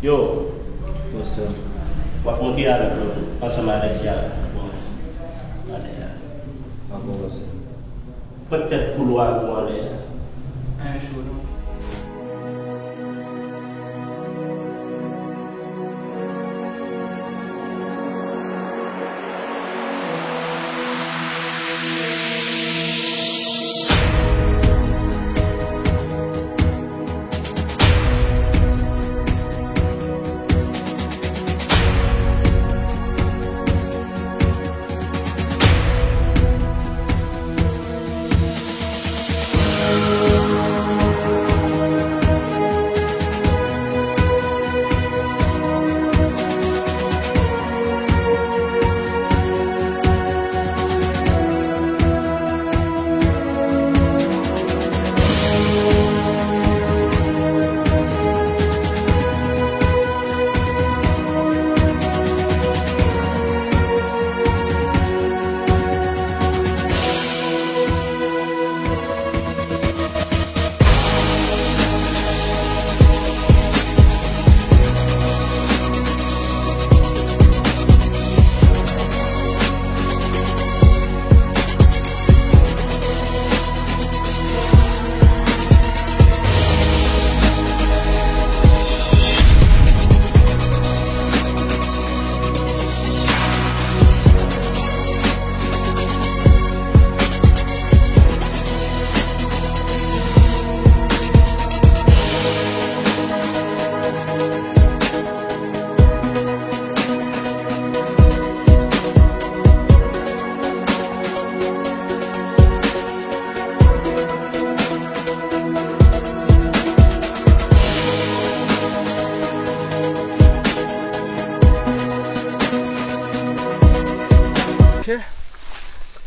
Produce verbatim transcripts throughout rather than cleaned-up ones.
Yo, w ap monte avèk nou, ansanm avèk Ciara. Bon, ale a. Pran tèt koulwa pou anlè a. Anyen cho non.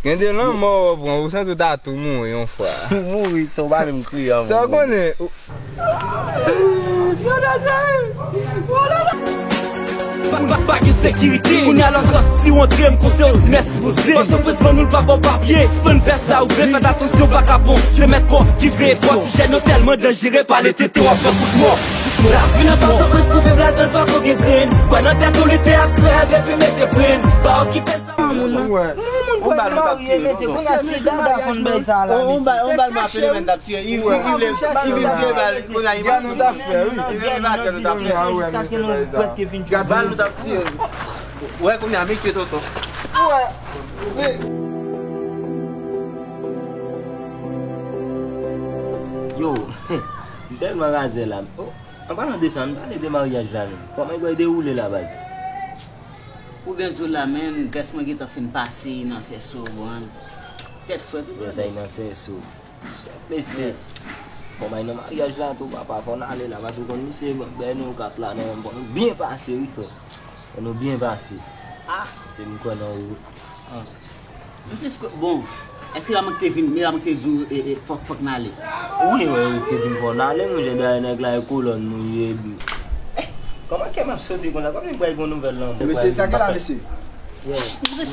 Gen de lanmò w pran, ou santi w ta tou mouri yon fwa. Mouri, sa w pa menm kriye ankò. Sa w konnen, ou, Pa, pa, pa gen sekirite. Kounye a la, sa, si w antre, m konseye w di mèsi pou zye. Pòtoprens ban nou l pa ba w papye. Sispann fè sa ou vle, fè atansyon, pa ka bon. Se mèt kò ki veye twò. Ti jèn yo tèlman danjere, pale tete w ap fè kout mò. Lavi nan Pòtoprens pou viv ladan l fòk ou gen grenn. Kwè nan tèt ou, lite ak rèv epi mete prenn. Pa okipe sa. Moun nan. Yon moun prèske marye, mesye, kounye a se dada konn bay sa la, mesye. Se chache wi. Li vin tire bal, kounye a li ba nou zafè, wi. Li vin ba nou zafè, wi. Jiskaske nou prèske fin tchwe. Bal nou t ap tire. Wè, kounye a, mesye tonton. Wè. Yo, m tèlman razè la. Oh, an palan de sa, ann pale de maryaj la menm. Kòman l pral dewoule la, baz? Pou byen di w la menm, vès mwen gentan fin pase, nan sèso, bon. Tèt frèt, ou konprann? Sa nan sèso. Mesye, fò m al nan maryaj la tou, papa, fò n ale la, paske w konn misye, bè nou kat la, nan menm, fò nou byen pase, wi, frè. Fò nou byen pase. Ah! Se m kwè nan ou. Ah. M plis kwè, bon, èske la mwen ki te vin, men la mwen ki te di w, e, e, fòk, fòk n ale? Wi, wi, ou te di m fò n ale, monchè, dayè nèg la e kolòn nou ye, epi. Eh, kòman kè m ap soti konsa? Kòm li pral gon nouvèl lanmò. Mesye, sa gen la, mesye?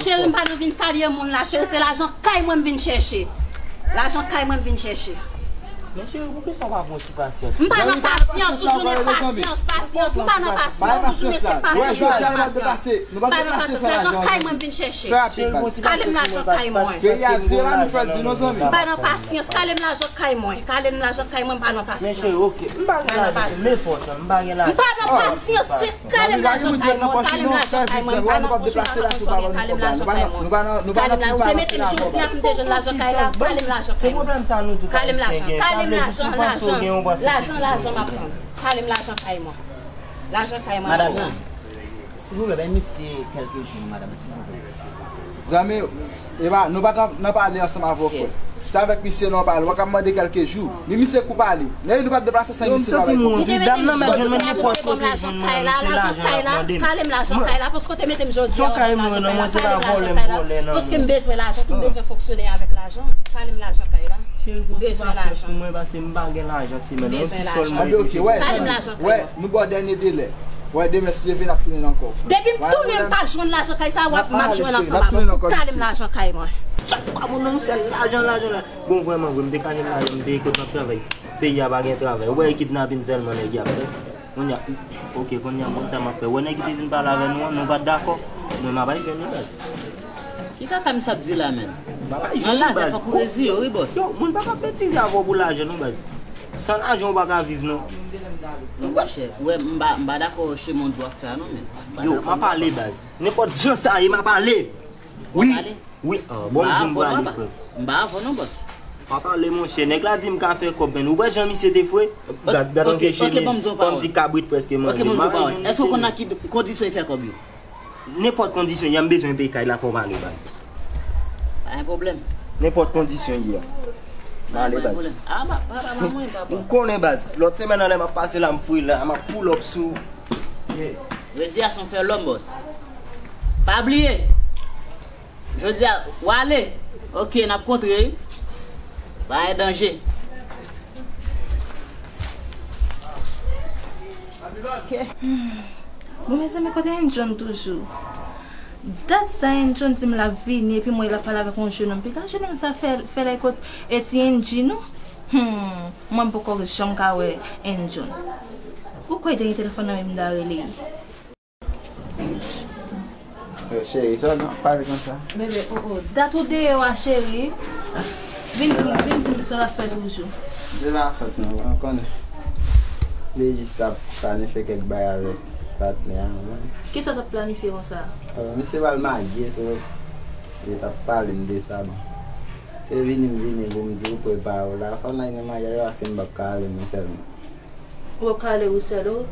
Cheri, m pa nan vin salye moun la, cheri, se lajan kay mwen m vin chèche. Lajan kay mwen m vin chèche. Men cheri, poukisa w pa pran ti pasyans? M pa nan pasyans, ou jounen pasyans, pasyans. M pa nan pasyans, ou jounen se pasyans, ou jounen pasyans. M pa nan pasyans, lajan kay mwen m vin chèche. Kale m lajan kay mwen. Peyi a di la, nou fè l di nou, zanmi. M pa nan pasyans, kale m lajan kay mwen. Kale m lajan kay mwen, m pa nan pasyans. Men cheri, oke, m pa gen lajan, men fòs, m pa gen lajan. M pa nan pasyans, se kale m lajan kay mwen, kale m lajan kay mwen, m pa nan pòch mwen, m pa nan pòch mwen, kale m lajan kay mwen. Kale m la, ou te mete m jodi a pou m te jwenn lajan kay la, kale m lajan kay mwen. Kale m lajan, kale m lajan, lajan, lajan, lajan m ap pran. Kale m lajan kay mwen. Lajan kay mwen ap pran. Silvouplè, bay misye kèlke jou, madanm, silvouplè. Zanmi, e pa, nou pa t nan pale ansanm avè w, frè. Se avèk misye nou pale, w ap mande kèlke jou. Men misye kou pale. Men nou p ap deplase san misye pa bay kòb. Dam nan mèt jwenn mwen nenpòt kote, jwenn mwen, se lajan l ap mande m. Kale m lajan kay la, paske w te mete m jodi a, w ap pran lajan kay la, kale m lajan kay la. Paske m bezwen lajan, m bezwen fonksyone avèk lajan. Kale m lajan kay la. M bezwen lajan. Mwen, paske m pa gen lajan, se menm yon ti sòl mwen. Kale m lajan kay la. Nou ba w dènye delè. Wè, demen, si Dye vle, n ap tounen ankò. Depi m tounen, m pa jwenn lajan kay sa, w ap, m ap jwenn ansanm avè w. Kale m lajan kay mwen. Chak fwa moun nan yon sèl lajan, lajan, lajan. Bon, vrèman vre, m te kale m lajan, m te ye kote m ap travay. Peyi a pa gen travay. Ou wè, e kidnapin sèlman nèg y ap fè. Kounye a, ok, kounye a, m konn sa m ap fè. Wè nèg ki te vin pale avè nou an, nou pa t dakò. Mwen, m ap al jwenn li, baz. Ki kaka misye ap di la, menn? M ap al jwenn li, baz. Nan lafè, fòk ou reziye w, wi, bòs. Yo, moun pa ka betize avè w pou lajan, non, baz. San lajan, ou pa ka viv, non. Non, monchè, wè, m pa, m pa dakò chemen w di w ap fè a, non, menn. Yo, m ap ale, baz. Nenpòt jan sa ye, m ap ale. Wi. Wi, ah, bon, m di m prale, frè. M pa avè w non, bòs. Pa pale, monchè. Nèg la di m ka fè kòb, men ou wè jan misye te fre? Gad, gad yon vye chemiz, kòmsi kabrit prèske manje. Ok, ban m di w pawòl. Èske w konn nan ki kondisyon li fè kòb yo? Nenpòt kondisyon, y a m bezwen peye kay la, fò w pale, baz. Pa gen pwoblèm. Nenpòt kondisyon, y a. Pale, baz. Ah, pa, pa, pa, pa, mwen, papa. M konnen, baz. Lòt semèn anlè, m ap pase la, m fre la, m ap pull up sou. Reziyasyon fè lòm, bòs. Pa bliye. Jodi a, w ale. Ok, n ap kontre, wi. Pa gen danje. Ok. Bon, mezanmi, kote Enn John toujou? Dat sa Enn John di m l ap vini, epi m wè l ap pale avèk yon jenòm. Piga jenòm sa fè, fè lè kot e ti Enn John, non? Hmm, mwen m poko janm ka wè Enn John. Ou kwè dènye telefòn nan menm m ta rele? Yo, cheri, sa w ap pale konsa? Bebe, oh, oh, dat ou deyò a, cheri. Vin di m, vin di m sa w ap fè toujou. Se pa fòt mwen, ou konnen. Li jis ap planifye kèk bagay avèk patnè a, ou konnen. Kisa w t ap planifye konsa? Oh, misye pral marye, so, li t ap pale m de sa, bon. Se vini m vini pou m di w prepare w la. Fò n al nan maryaj la, paske m p ap ka ale mwen sèlman. Ou p ap ka ale ou sèl, o?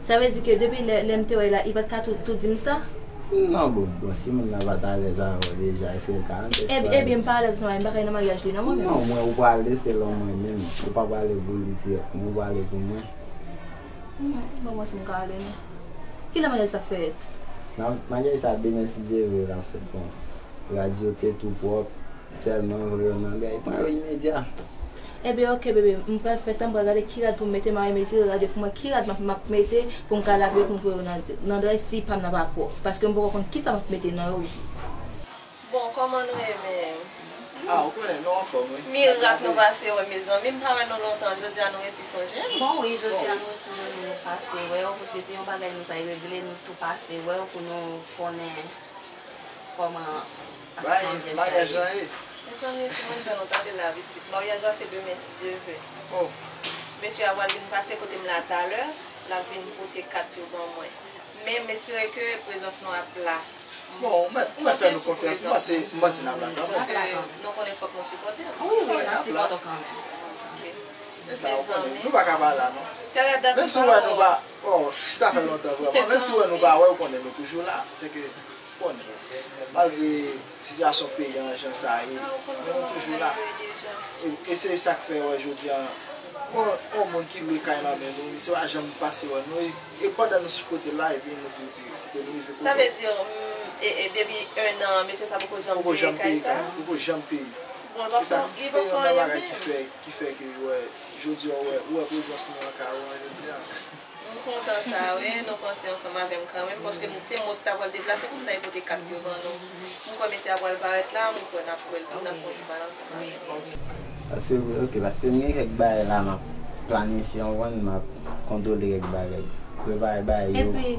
Sa vle di ke depi lè, lè m te wè l la, li pa t ka tou, tou di m sa? Non, bon, bon, si moun nan pa t alèz avè w deja, se l ka anpeche w ale. Ebyen, m pa alèz ansanm avè l, m pa ka al nan maryaj li, non, mwen menm. Non, mwen, ou prale selon mwen menm. Ou pa prale pou li dirèk, men ou prale pou mwen. Hmm, bon, mwen si m ka ale, non. Kilè maryaj sa fèt? Nan maryaj sa, demen, si Dye vle, l ap fèt, bon. Rad yo te tou pwòp. Sèlman voye yo nan gay, pran yo imedya. Ebyen, ok, bebe, m pral fè sa, m pral gade ki rad pou m mete, m a mezire rad yo pou mwen, ki rad m ap, m ap mete pou m ka lave yo, pou m voye yo nan, nan dray si pa m nan pa pwòp. Paske m poko konn kisa m ap mete nan yo jis. Bon, kòman nou ye, men? Ah, ou konnen, nou anfòm, wi. Mirak nou pase wè, mezanmi, m pa wè nou lontan, jodi a nou resi sonje m. Bon, wi, jodi a nou resi sonje nou pase wè w, paske se yon bagay nou t al regle, nou tou pase wè w pou nou konnen kòman Bay maryaj lan ye. Mezanmi, timoun, jan nou tande la, pitit. Maryaj la se demen, si Dye vle. Oh. Mesye a pral vin pase kote m la talè, l ap vin pote kat yo ban mwen. Men m espere ke prezans nou ap la. Bon, ou mèt, ou mèt fè nou konfyans. M panse, m panse n ap la kanmenm. Paske nou konnen fòk nou sipòte l. Wi, wi, n ap sipòte w kanmenm. Ok. E sa, ou konnen, nou pa ka pa la, non. Menm si w wè nou pa, oh, sa fè lontan vrèman. Menm si w wè nou pa wè, ou konnen nou toujou la. Se ke Bon, malgre sitiyasyon peyi an jan sa ye, men nou toujou la. E, e se sa k fè, wè, jodi a, yon, yon moun ki lwe kay nan men nou, misye pa janm pase wè nou, e, e pandan nou sou kote la, epi nou tou di, ke nou rive kote. Sa vle di, mm, e, e depi en an, mesye sa poko janm peye kay sa? Poko janm peye. Bon, e sa, se youn nan bagay ki fè, ki fè ke, wè, jodi a, wè, ou wè prezans nou an kay ou an jodi a. M kontan sa, wi, nou panse ansanm avè m kanmenm, paske m se mwen ki ta pral deplase pou m ta al pote kat yo ban nou. M kwè mesye a pral parèt la, m kwè n ap wè l tou, n ap fè yon ti pale ansanm avè l. Paske, ok, paske m gen kèk bagay la, m ap planifye, w konprann, m ap kontwole kèk bagay. Prepare bagay yo. Epi,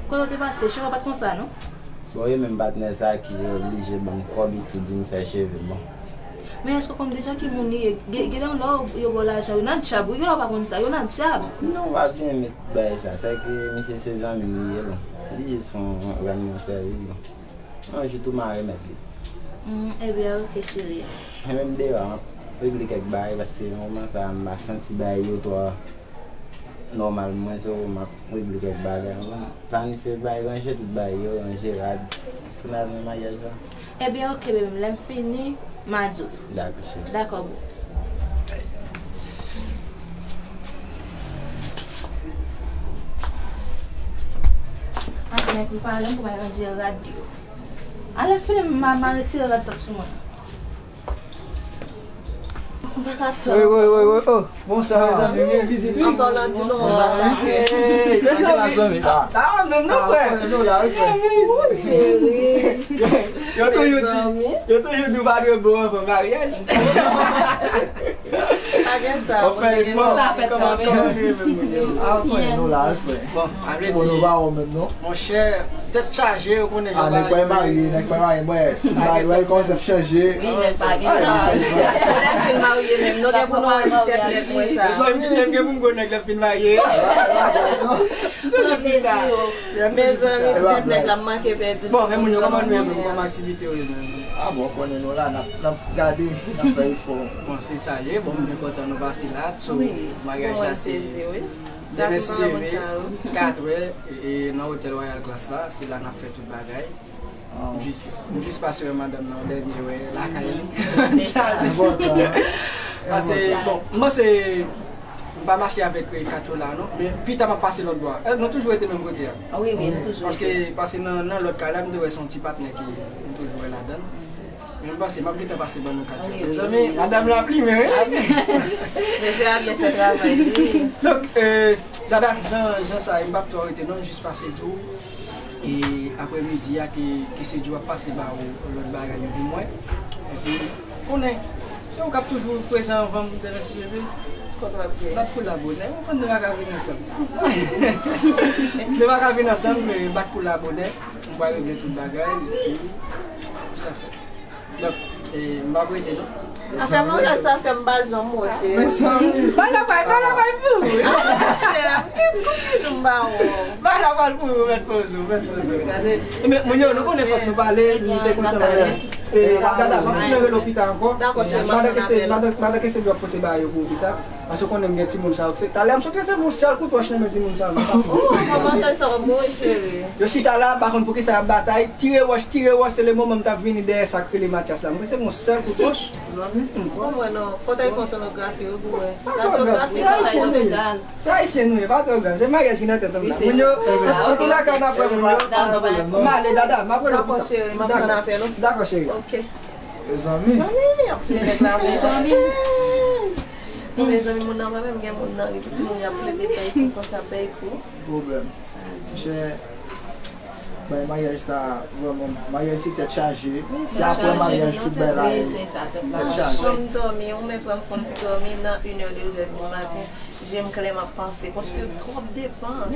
kote w te pase, chemen pa t konsa, non? Bon, e menm patnè sa ki oblije ban m kòb, li tou di m fè cheve, bon. Men èske w konn deja ki moun li ye? Gen, gen de moun lè yo, yo ba w lajan, yo nan djab, wi, yo pa konn sa, yo nan djab. Non, w ap byen met bagay sa, se ke misye se zanmi m li ye, bon. Li jis fè yon, rann mwen sèvis, bon. Yon jou tou m a remèt li. Hmm, ebyen, ok, cheri. E menm deyò, m ap regle kèk bagay, paske moman sa a, m pa santi bagay yo twò nòmal, mwen se ou m ap regle kèk bagay, ou konprann? Planifye bay, ranje tout bay yo, ranje rad, pou n al nan maryaj la. Ebyen, ok, bebe m, lè m fini, m a di w. Dakò, cheri. Dakò, boo. Ann, men pou pale m, pou m al ranje rad yo. A lè m fini, m a, m a retire rad sa k sou mwen. Wi, wi, wi, wi, oh. Bonswa, mezanmi, vin vizite. Anba w nan di nou. Mezanmi, sa ki la, zanmi? Ah. Ah, menm non, frè. Mezanmi, cheri. Yo toujou di, yo toujou di w pa dwe bo anvan maryaj. Gen sa, ou fè efò. Sa fèt kanmenm. Kòman nou ye menm, moun yo? Ah, ou konnen nou la wi, frè. Bon, sa vle di, bon, nou pa wè menm non. Monchè, tèt chaje, ou konnen jan bagay yo ye. Ah, nèg pa marye, nèg pa marye, mwen tout bagay wè kòmanse ap chanje. Wi, nèg pa gen kay. Lè fin marye menm, nou gen pou nou wè ti tèt nèg mwen sa. Lè m gen pou m gwo nèg lè m fin marye. Toujou di sa. Mezanmi, ti tèt nèg la manke pèdi. Bon, men moun yo, kòman nou ye menm, kòman aktivite yo ye menm? Ah bon, ou konnen nou la, n ap, n ap gade, n ap fè efò. Bon, se sa ye. Bon, m byen kontan nou pase la. Tou maryaj la se demen si Dye vle, katrè, e, e nan otèl Royal Class la, se la n ap fè tout bagay. M jis, m jis pase wè madanm nan yon dènye wè lakay li. Sa se enpòtan. Pase, bon, m panse m pa mache avèk, eh, katcho la non, men pita m ap pase lòt bò a. Eh, nou toujou rete menm kote a. Ah wi, wi, nou toujou rete. Paske, paske nan, nan lòt kay la, m te wè se yon ti patnè ke m toujou wè ladan l. Men m panse m ap gentan pase ban nou katcho. Wi, wi, mezanmi, wi, wi. Madanm la plimen, wi. Mesye a byen fè travay li. Donk, eh, Dada, jan, jan sa ye, m p ap twò rete non, m jis pase di w. E aprè midi a ke, ke se Dye ap pase ba ou lòt bagay yo pou mwen. Epi, konnen, se ou k ap toujou prezan anvan m, Dada, si je veux. Bat pou la bonè, ou konn nou pa ka vin ansanm. Nou pa ka ka vin ansanm, men bat pou la bonè, m pral regle tout bagay, epi sa fèt. Donk, e, m p ap rete non. Afè maryaj sa fè m pa janm monche. Mezanmi. Bay la bay, bay la bay pou ou. Ah, monchè, konbyen jou m pa wè w? Bay la bay pou ou, mèt poze w, mèt poze w. Gade. Men, moun yo, nou konnen fòk nou pale, nou te kontan wè. E, Dada, m ap rele w pita ankò. Dakò, cheri, m ap fè n apèl. Pandan ke se, pandan, pandan ke se Dye ap pote bagay yo pou ou pita. Paske w konnen m gen timoun sa yo. Talè m sot resevwa yon sèl kout wòch nan men timoun sa yo. Oh, kòmantè sa w ap mouri, cheri. Yo chita la, pa konn poukisa y ap batay. Tire wòch, tire wòch, se le moman m t ap vini dèyè sa k rele Matyas la. M resevwa yon sèl kout wòch. Zanmi. Ou konprann non. Fò w ta fè yon sonografi wi pou mwen. Radyografi, se pa yon legal. Se ayisyen nou ye, pa twò grav. Se maryaj ki nan tèt an la. Moun yo, antoulèka, n ap wè moun yo. M ale, Dada, m ap rele w pita. Dakò, cheri, m ap fè n apèl wi. Dakò, cheri. Ok. Mezanmi. Zanmi, y ap touye nèg la. Mezanmi. Bon, mezanmi, moun nan pa menm gen moun nan ri pou timoun y ap plede bay kou konsa, bay kou. Pwoblèm. Monchè, bay maryaj sa, vrèman, maryaj se tèt chaje. Se aprè maryaj tout bagay la ye. Tèt chaje. Chanm dòmi, ou mèt wè m fè yon ti dòmi nan inè, dezè di maten. Je m klè, m ap panse, paske twòp depans.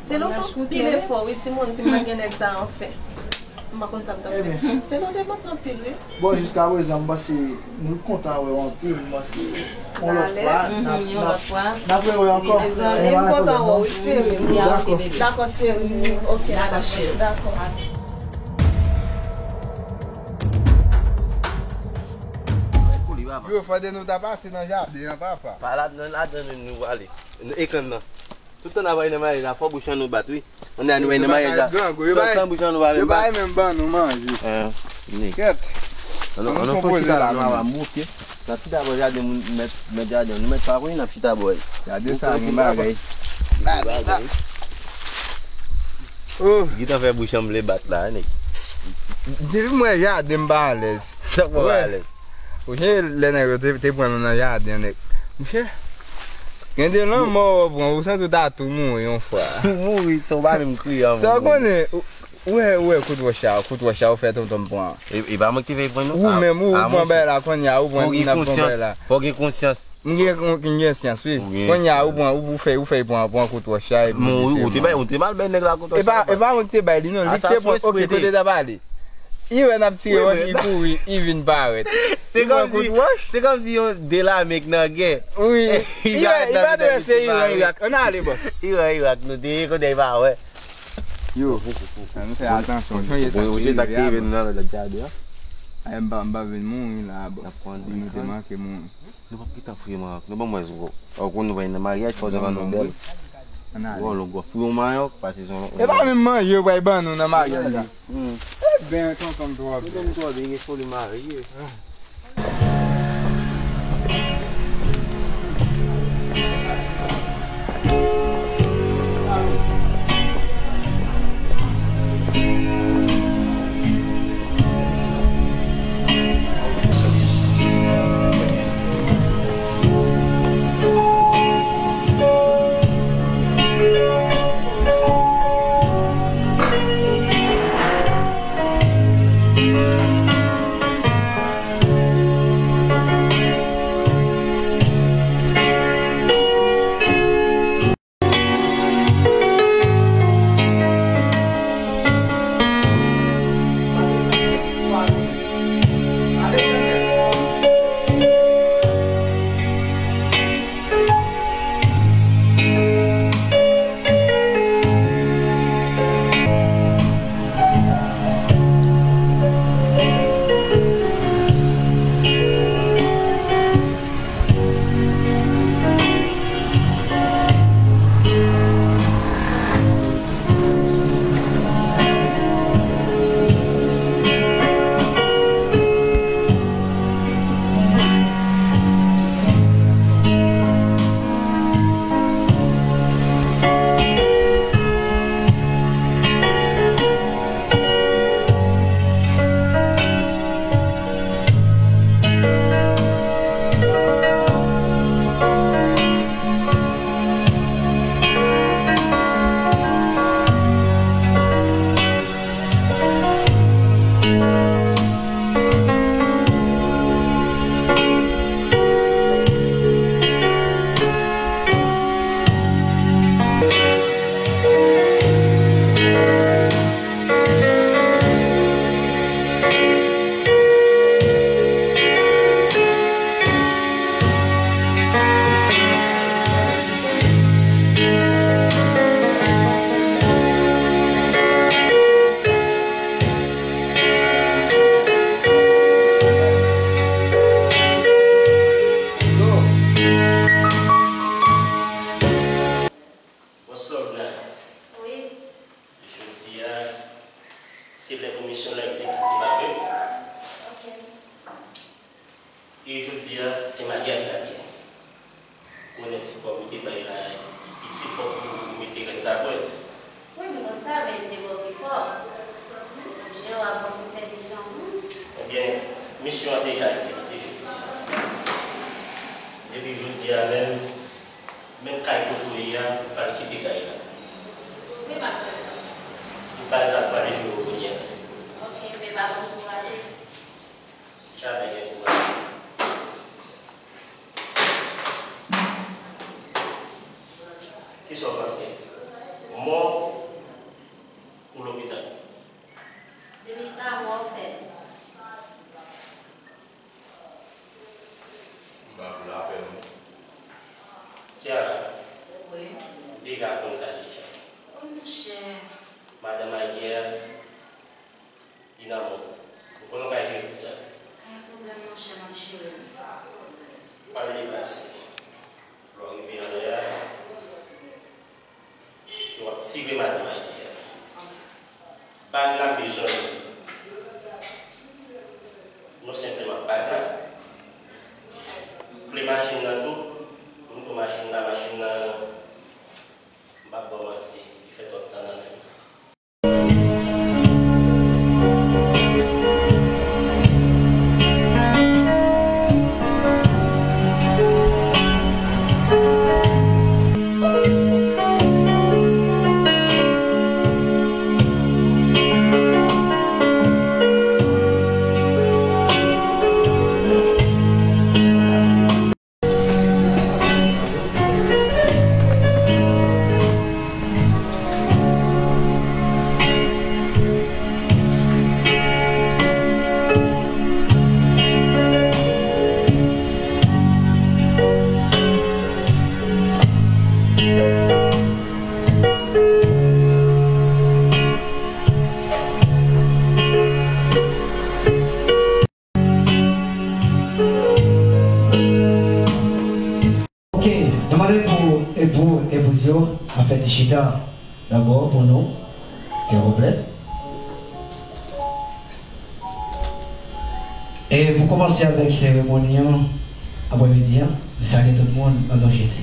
Se lontan m pile fò, wi, timoun, si m pa gen nèg sa, anfen. M pa konn sa m t ap fè. Se nou depans anpil, wi. Bon, jiskaprezan, m panse nou kontan wè w anpil. M panse yon lòt fwa, n ap, n ap, n ap rewè ankò. Mezanmi, m kontan wè w, wi, cheri. Dakò. Dakò, cheri. Ok, dakò, cheri. Dakò. Yo, fòde nou ta pase nan jaden an, papa. Pa la, nan ladan menm nou prale. Ekrann nan. Tout tan n ap al nan maryaj la, fò bouch an nou bat, wi. Ann al nou al nan maryaj la. San, san bouch an nou pa menm bat. Yo pa menm ban nou manje. Kèt. Ann, ann fè chita la, mama, m bouke. N ap chita bò jaden moun, mèt, mèt jaden. Nou mèt pa konn n ap chita bò. Jaden sa gen bagay. Oh. Gentan fè bouch an m vle bat la, nèg. Depi m wè jaden m pa alèz. Sa k pa alèz? Ou sonje lè nèg yo te, te pran nou nan jaden, nèg? Monchè, gen de lanmò w pran, ou santi w ta tou mouri yon fwa. Mouri, sa w pa menm kriye avan. Sa w konnen, ou, ou wè, ou wè kout wòch la, kout wòch la, ou fè tonton m pran. E, e pa mwen ki te fè pran non? Ou menm, ou, ou pran bagay la, kounye a, ou pran, moun ap pran bagay la. Fò w gen konsyans. M gen, m gen konsyans, wi. Kounye a, ou pran, ou, ou fè, ou fè pran, pran kout wòch la, epi ou te bay, ou te mal bay nèg la kout wòch la. E pa, e pa mwen ki te bay li, non. Li te pran, ok, kote l t ap ale. Li wè n ap tire wòch, li kouri, li vin parèt. Se kòmsi, se kòmsi yon de lame k nan gè. Wi. Iran, Iran, se Iran, Irak. Ann ale, bòs. Iran, Irak, nou te ye kote l pa wè. Yo, ann fè atansyon. Sonje sa k te rive nou nan lòt jaden an. Ay, m pa, m pa vin mouri la, bòs. Nou te manke mouri. Nou p ap gentan fouye manyak. Nou ban mwen zwo. Ou konn nou pa nan maryaj, fò zwo nou bèl. Ann ale. Gwo, gwo, fouye yon manyak, pase zwo. E pa menm manje yo pral ban nou nan maryaj la. Hmm. E byen, tonton m twò byen. Tonton m twò byen, gen foli marye. Yon lè egzekite, pa vre? Ok. E jodi a, se maryaj la gen. Konnen ti kòb ou te bay la, li piti, fòk ou mete rès la pou l. Wi, m konn sa, men m te ba w pi fò. Jewova fè misyon pou ou. Ebyen, misyon an deja egzekite jodi a. Depi jodi a menm, menm kay kote w ye a, ou pral kite kay la. Wi, m ap fè sa. E pa sa k pral jwe w kounye a. Ok, men pa pou kouraje. Jamè gen kouraj. Kisa w panse? Mò ou lopital? Depi ta mò fè. M pa vle lapè non. Ciara, wi, ou deja konn sa deja. Oh, monchè. Madanm Aguière, li nan men w. Ou konnen w ka jere ti sa. Pa gen pwoblèm, monchè, m ap jere l. Pale deplase. Lè w rive anlè a, ke w ap tire madanm Aguière. Bag la m bezwen. Non, senpleman bag la. Kle machin nan tou. Moto machin nan, machin nan. M p ap ba w manti, li fè twòp tan nan men m. Ok, nou mande pou epou, epouz yo ap fè ti chita dabò pou nou, silvouplè. E pou kòmanse avèk seremoni an, aprèmidi an, nou salye tout moun nan non Jezi.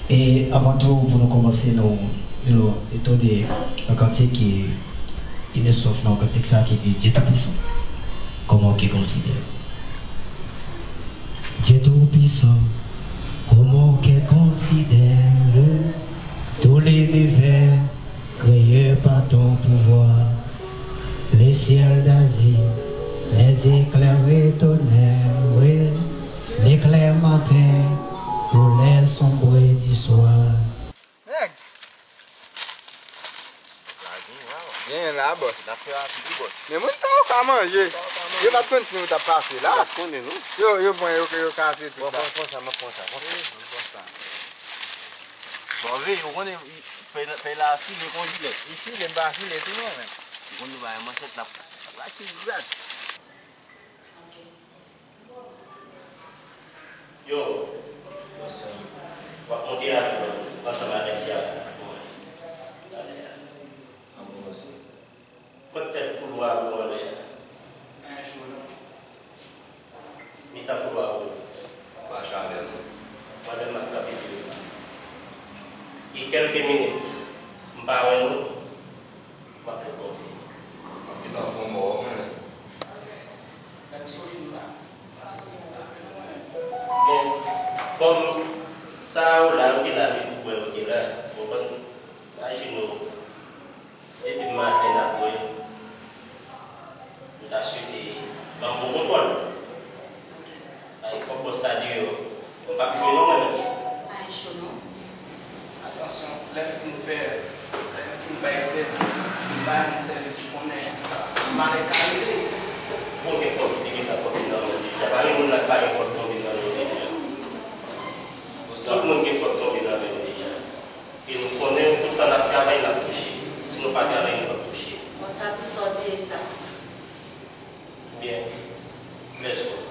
E avan tou, pou nou kòmanse, nou, nou etone yon kantik ki, ki nou sòf nan kantik sa ki di, Dieu Tout-Puissant, comment que considère. Dieu Tout-Puissant, comment que considère tout l'univers créé par ton pouvoir, les ciels d'azur, les éclairs et tonnerres, oui, l'éclair matin, pour les sombres du soir. Nèg! La gen la, bòs. Gen la, bòs. N ap fè rapid, wi, bòs. Men moun sa yo ka manje. Sa yo ka manje. Yo pa t konn si nou t ap pase la. Yo pa t konnen, non. Yo, yo pran, yo, yo kase tout la. Bon, pran, pran sa, m ap pran sa. Pran sa, m ap pran sa. Bon, veye, ou konnen, fèy la, fèy la file kon jilèt. Li file, m pa file tou, non, men. Ou konn nou bay manchèt la, l ap rache gras. Yo, w ap monte avè m ansanm avèk Ciara. Talè a. Kot tèt koulwa a pou anlè a? Pa gen cho non. Mitan koulwa a pou. Pa chalè non. Madanm ap trape diri. Gen kèlke minit, m pa wè nou. M ap fè konte. M ap gentan fè yon mò, mwen menm. Bon, kòm sa yo la, yo te la depi w wè yo te la, ou konprann? Imajine w, depi maten n ap wè, m ta swete ban m bon kontwòl. Ay, kòb bòs sa deyò, m p ap jwe non, mwen menm. Pa gen cho non. Atansyon, lè m fin fè, lè m fin bay sèvis, si m bay moun sèvis, ou konnen, malè ka rive. Bon, gen kòb ki te gentan tonbe nan men w deja. Pa gen moun la k pa gen kòb tonbe nan men l deja. Tout moun gen kòb tonbe nan men yo deja. E nou konnen tout tan n ap travay, n ap touche. Si nou pa travay, nou p ap touche. Bon, sa tout sa w di e sa. Byen. Let's go.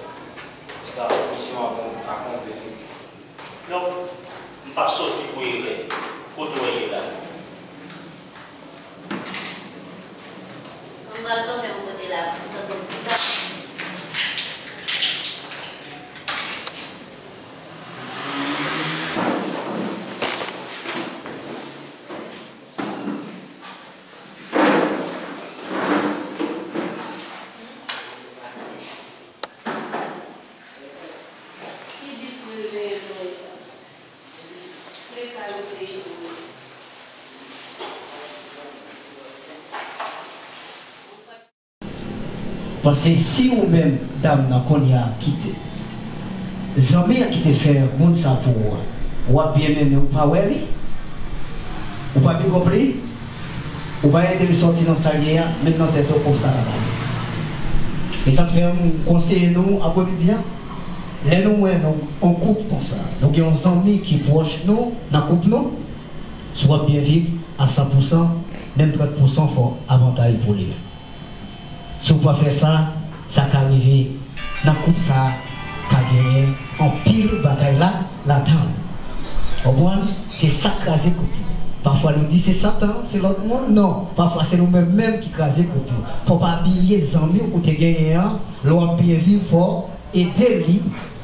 Sa, misyon an bon, akonpli. Donk, m p ap soti pou erè. Kote w ye la? Pral kanpe bò kote la, m tande yon ti ta. Ki di pou l veye nou? Paske si ou menm dam nan kounye a ki te, zanmi an ki te fè moun sa pou ou a, w ap byen mennen, ou pa wè li, ou pa bigòp li, ou pa ede li sòti nan sa l ye a, met nan tèt ou kòb sa la pase. E sa k fè m konseye nou apremidi a, lè nou wè nou, yon koup konsa, nou gen yon zanmi ki pwòch nou nan koup nou, si w ap byen viv a san pou san, menm trant pou san fò avantaj pou li. Si w pa fè sa, sa ka rive nan koup sa a, ka genyen anpil bagay la, ladan l. Konprann? Se sa k kraze koup yo. Pafwa nou di se Satan, se lòt moun. Non, pafwa se nou menm menm ki kraze koup yo. Fò w pa bliye zanmi w ou te genyen an, lè w ap byen viv, fò w ede li,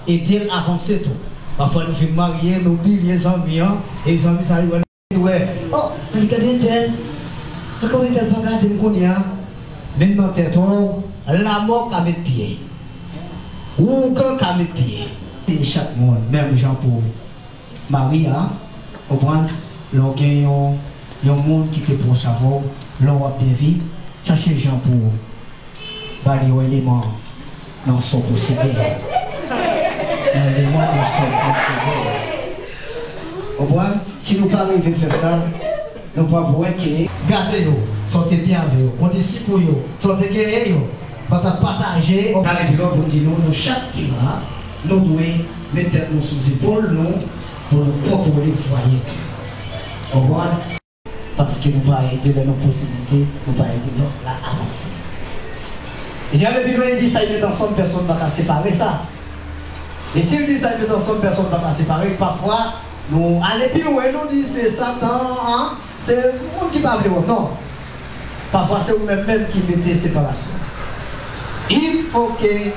ede l avanse tou. Pafwa nou fin marye, nou bliye zanmi an, e zanmi sa yo wè, oh, gade entèl, kòman entèl pa gade m kounye a? Menm nan tèt ou, lanmò ka met pye. Ougan ka met pye. Se chak moun, menm jan pou mari a, konprann, lè w gen yon, yon moun ki te pwòch avè w, lè w ap byen viv, chache jan pou ba li yon eleman nan sa w posede. Yon eleman nan sa w posede. Konprann? Si nou pa rive fè sa, nou p ap wè ke gade yo, sa w te byen avè yo, kondisip ou yo, sa w te genyen yo, pa ta pataje. Gade pi lwen pou di nou, nou chak ki la, nou dwe met tèt nou sou zepòl nou pou nou kontwole fwaye nou. Konprann? Paske nou pa ede lè nou posiblite, nou pa ede lòt la avanse. E ale pi lwen, li di, sa y met ansanm, pèsonn pa ka separe sa. E si l di sa y met ansanm, pèsonn pa ka separe, pafwa, nou ale pi lwen, nou di se Satan an, se moun ki pa vle wè w, non. Pafwa, se ou menm menm ki mete separasyon. Il faut que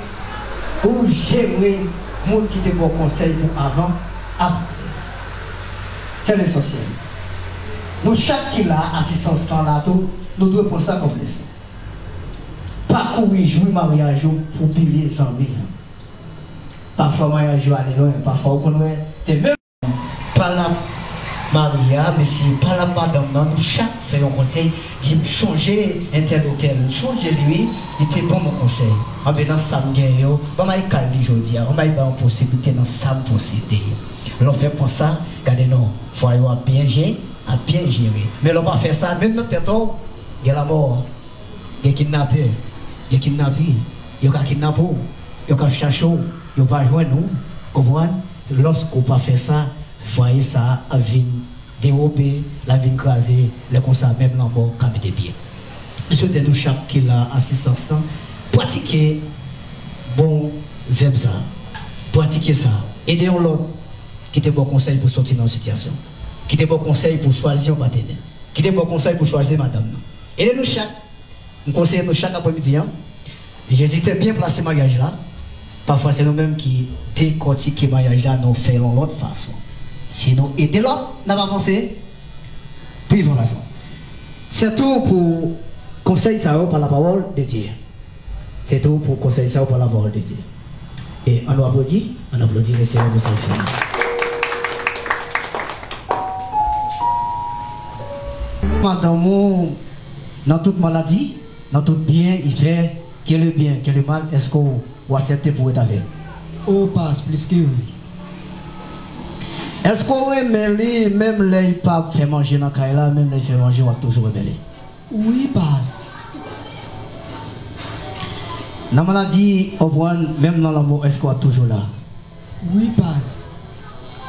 ou jere moun ki te ba w konsèy pou avan avanse. Se lesansyèl. Nou chak ki la, asistans lan la tou, nou dwe pran sa kòm leson. Pa kouri jwi maryaj ou pou pilye zanmi an. Pafwa maryaj yo ale lwen, pafwa ou konn wè, se menm pa l ap mari a, mesye, pa l ap madanm nan, nou chak fè yon konsèy, di m chonje entèl otèl, m chonje li wi, li te ban m yon konsèy. Anben nan sa m genyen yo, ban m al kal li jodi a, ban m al ba yon posiblite nan sa m posede. Lè w fè konsa, gade non, fwaye w ap byen je, ap byen jere. Men lè w pa fè sa, menm nan tèt ou, gen lanmò, gen kidnapè, gen kidnape, yo ka kidnape w, yo ka chache w, yo pa jwenn ou, konprann? Lòske w pa fè sa, fwaye sa a ap vin dewope, l ap vin kraze, lè konsa menm lanmò ka mete pye. M swete nou chak ki la asistans lan, pratike bon zèb sa a. Pratike sa. Ede yon lòt ki te ba w konsèy pou soti nan yon sitiyasyon. Ki te ba w konsèy pou chwazi yon patenè. Ki te ba w konsèy pou chwazi madanm nan. Ede nou chak. M konseye nou chak apremidi an. Jezi te byen plase maryaj la. Pafwa se nou menm ki dekòtike maryaj la, nou fè l yon lòt fason. Si nou ede lòt, n ap avanse. Privan la sa. Se tou pou konsèy sa yo pa la pawòl de Dye. Se tou pou konsèy sa yo pa la pawòl de Dye. E ann nou aplodi, ann aplodi Lesenyè pou sa l fè. Madanm ou nan tout maladi, nan tout byen i fè, ke le byen, ke le mal, èske w, w aksepte pou w ret avè l? O pas, plis ke wi. Èske w renmen li, menm lè l pa fè manje nan kay la, menm lè l fè manje, w ap toujou renmen li? Wi pas. Nan maladi, konprann, menm nan lanmò, èske w ap toujou la? Wi pas.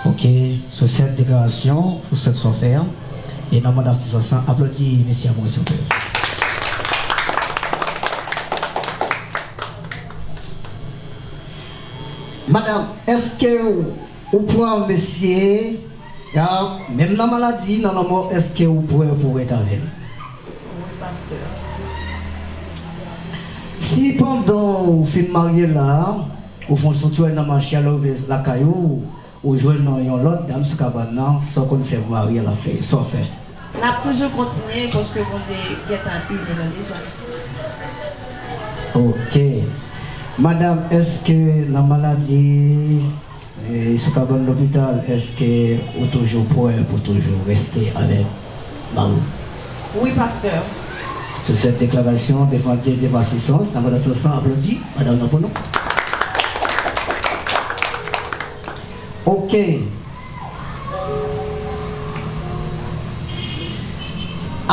Ok, sou sèt deklarasyon, sou sèt sa w fè an, e nan manda sou sa, aplodi mesye a mwen, silvouplè. Madanm, èske w, ou pran mesye a, menm nan maladi, nan lanmò, èske w prè pou w ret avè l? Wi, pastè. Si pandan ou fin marye la, ou fè yon ti wout nan mache a, lè ou rive lakay ou, ou jwenn yon lòt dam sou kabann nan, sa w konn fè pou mari a, l ap fè, sa w fè? N ap toujou kontinye paske Bondye gentan ini nou deja. Ok. Madanm, èske nan maladi, e sou kabann lopital, èske ou toujou prè pou toujou reste avèk mari w? Wi, pastè. Sou cette déclaration, devant Dieu, devant assistance, nan abondans san aplodi madanm nan pou nou. Ok.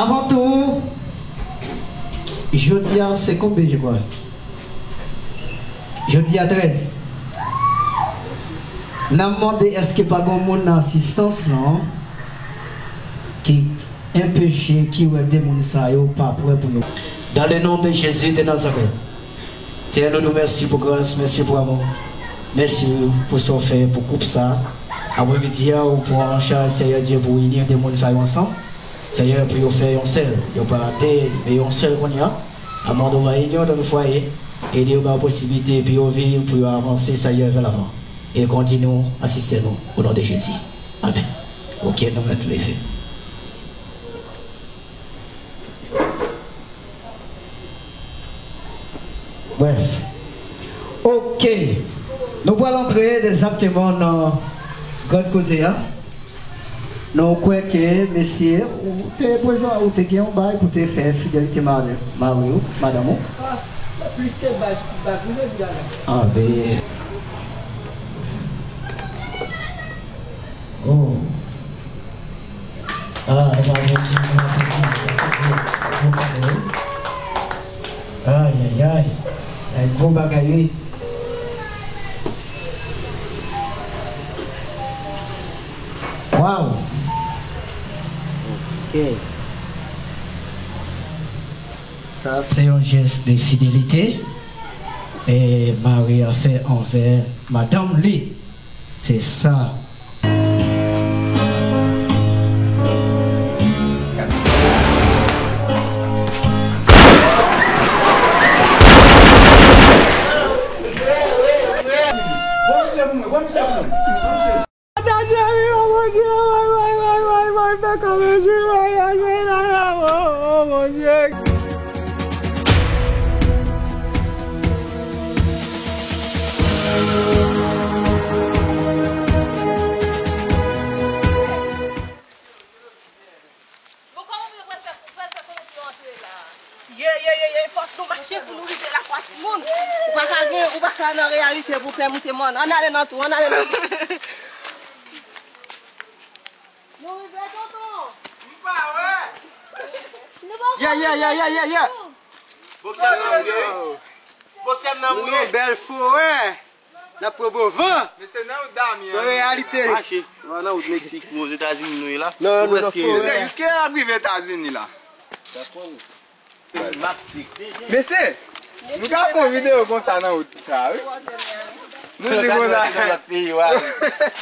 Avan tou, jodi a se konbe, je crois. Jodi a trèz. N ap mande èske pa gen moun nan asistans lan ki enpeche, ki wè de moun sa yo pa prè pou yo. Dans le nom de Jésus de Nazareth. Seyè, nou di w mèsi pou gras, mèsi pou amou. Mèsi pou sa w fè pou koup sa. Apremidi a, ou pran an chaj, Seyè Dye, pou w ini de moun sa yo ansanm. Seyè, pou yo fè yon sèl. Yo pa de, men yon sèl kounye a. Amande w va ini yo nan fwaye. Ede yo, ba yo posiblite pou yo viv, pou yo avanse, Seyè, vè lavan. E kontinye asiste nou, o non de Jezi. Amèn. Ok, nou mèt leve. Brèf. Ok. Nou pral antre egzakteman nan gran koze a. Nou kwè ke, mesye, ou te prezan, ou te gen yon bay pou te fè fidelite mari, mari w, madanm ou. Ah, plis ke bay, bay pou jodi a la. Ah, ben. Oh. Ah, nou pa gen ti moun nan tout moun. Sa se gwo, gwo kado, wi. Ay, ay, ay. Ay, gwo bagay, wi. Waw. Ok. Sa se yon jès de fidelite e mari a fè anvè madanm li. Se sa. Bon, kòman pou yo pral fè, pral fè konnen pou yo antre la? Ye, ye, ye, ye, fòk nou mache pou nou rive lakwa timoun. Ou pa ka gen, ou pa ka nan reyalite pou fè moute mòn. Ann ale nan twou, ann ale nan twou. Nou rive, tonton. M pa wè. Nou pa wè. Yeah, yeah, yeah, yeah, yeah, yeah. Boksè m nan mouye. Boksè m nan mouye. Yon bèl forè. N ap pran bon van. Men se nan wout Dami an. Se yon reyalite. Mache. Nou pa nan wout Meksik, nou Ozetazini nou ye la. Non, nou prèske nan forè. Mesye, jiske n ap rive Etazini la. Mesye, nou ka fè yon videyo konsa nan wout sa, wi. Nou di konsa. Lòt peyi, w ale.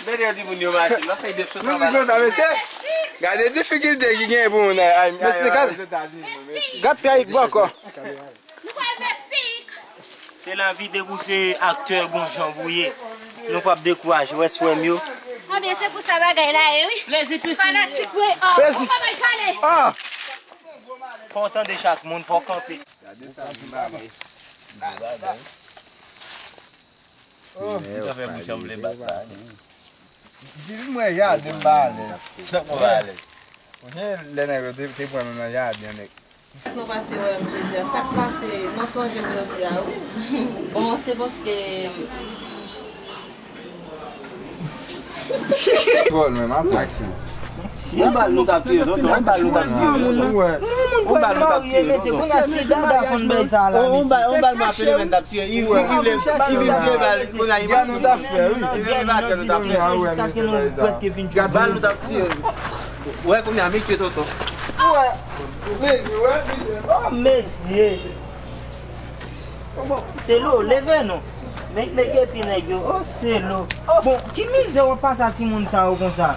Gade yon timoun yo mache, n ap fè de sou travay. Nou di konsa, mesye. Gade difikilte ki genyen pou moun al Ozetazini, mesye. Gad trayik bò kò. Nou pral Mestik! Se lavi depi w se aktè, gon jan pou w ye. Nou p ap dekouraje, w wè swè m yo. Anben, se pou sa bagay la ye, wi. Plezi pisin. Fanatik mwen, oh, plezi. Ou pa bay pale. Ah! Fò w tande chak moun, fò w kanpe. Gade sa, m bale. M bale. Oh. Li ta fè bouch an vle bat la. Di m wè jaden m pa alèz. Sa m pa alèz. Ou jan lè nèg yo te, te pran nou nan jaden, nèg. Sa k pase wè m jodi a? Sa k pase? Nou sonje m jodi a, wi. Bon, se paske Vòl menm, atraksyon. Yon bal nou t ap tiye, tonton. Yon bal nou t ap tiye, tonton. Yon bal nou t ap tiye, tonton. Yon bal, yon bal m ap fè, men t ap tiye. Li, li, li vin tiye bal, kounye a li vin tiye. Bal nou t ap fè, wi. Bal nou t ap tiye. Wè, kounye a, mesye, tonton. Wè. Mesye, wè, mesye. Oh, mesye. Se lo, leve non. Men, men epi nèg yo, oh, se lo. Bon, ki mizè w ap pase a timoun sa yo konsa?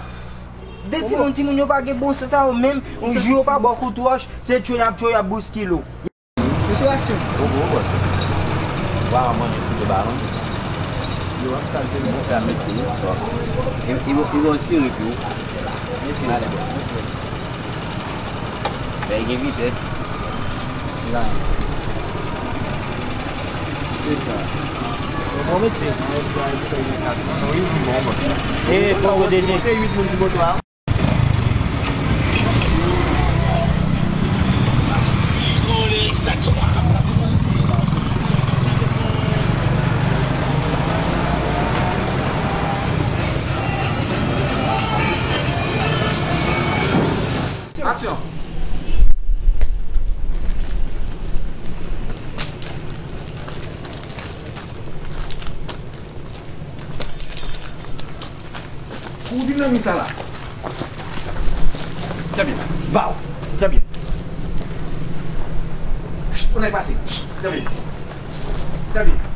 De timoun, timoun yo pa gen bon sans sa yo menm. Jou yo pa ba w kout wòch, se tchwe y ap tchwe, y ap bouskile w. Misye aksyon. Wa manje tou de balon. Yo ap sal telefòn. Mwen fè mete wi. E, e, e, e, siri tou. Mete. Alè. Fè gen vitès. La. Se sa. Bon, bon, mete. Wi, bon, bon. E, bon, bon, bon. Monte uit moun sou moto a. Aksyon! Kou w vin nan mi sa la. Tande. Baw. Tande. Ou nèk pase. Tande. Tande.